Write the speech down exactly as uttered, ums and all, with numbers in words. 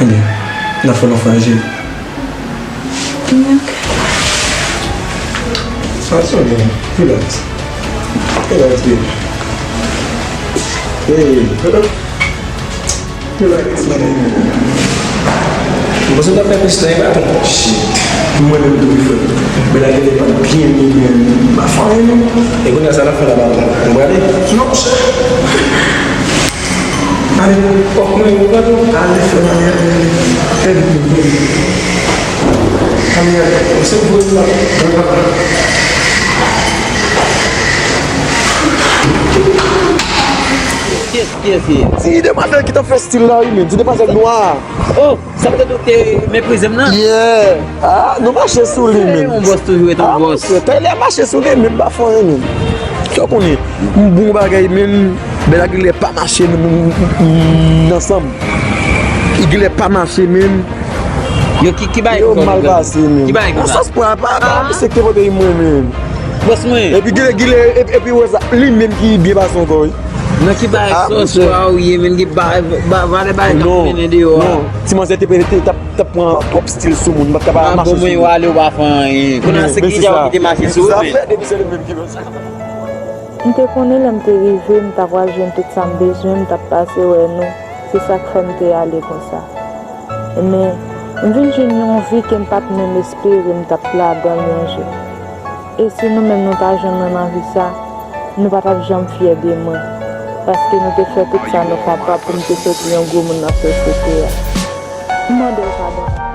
Ebyen, n ap fè l anfan, cheri. Ok. Sa, sa, relax. Relax, baby. Hey, relax, man. Mwen se ta fè plis tan, e pa tan. Shit. Mwen menm tou, wi, frè. Men la, gen de pa byen, byen, byen. M pa fè anyen, non. E kounye a, sa n ap fè la, ba, nou prale? Non, monchè. Ale, kòk mwen, ou gade. Ale, frè, ale, ale, ale. Fè vit, vit, vit. Ale, ale. Ou se gwo la. Kiyès, kiyès li ye? Ti demwazèl ki t ap fè stil la, wi, men. Ti demwazèl nwa. Oh, sa m te di w te meprize m nan? Yeah. Ah, nou mache sou li, men. Yon bòs toujou rete yon bòs. Ah, monchè, Taylor mache sou li, men m pa fè anyen, men. Sa w konnen, m bon bagay, men. Bèl ak Gilè pa mache, men, men, men, men, ansanm. Gilè pa mache, men. Yo, ki, ki bagay yo mal pase, men. Ki bagay ki mal? Nan sans pa, pa, pa, misye ki te pote mwen, men. Bòs mwen. Epi Gilè, Gilè, epi, epi wè sa, li menm ki byen pase ankò, wi. Nan ki bagay sòs pa ou ye, men, ki ba, ba, valè bagay k ap mennen deyò a? Non, ti manzè te, te, t ap, t ap pran twòp stil sou moun, m pa t ka pa mache sou li. Ah, bon, men, w ale, w pa fè anyen. Kounye a, se ki djab ki te mache sou ou, men. Sa fè depi se li menm ki fè sa. M te konnen lè m te rive, m ta pral jwenn tout sa m bezwen, m t ap pase wè nou. Se sa k fè m te ale konsa. Men, m vin jwenn yon vi ke m pa t menm espere m t ap ladan l yon jou. E si nou menm nou ta jwenn mwen nan vi sa, nou pa t ap janm fyè de mwen, paske nou te fè tout sa nou kapab pou m te soti yon gwo moun nan sosyete a. M mande w padon.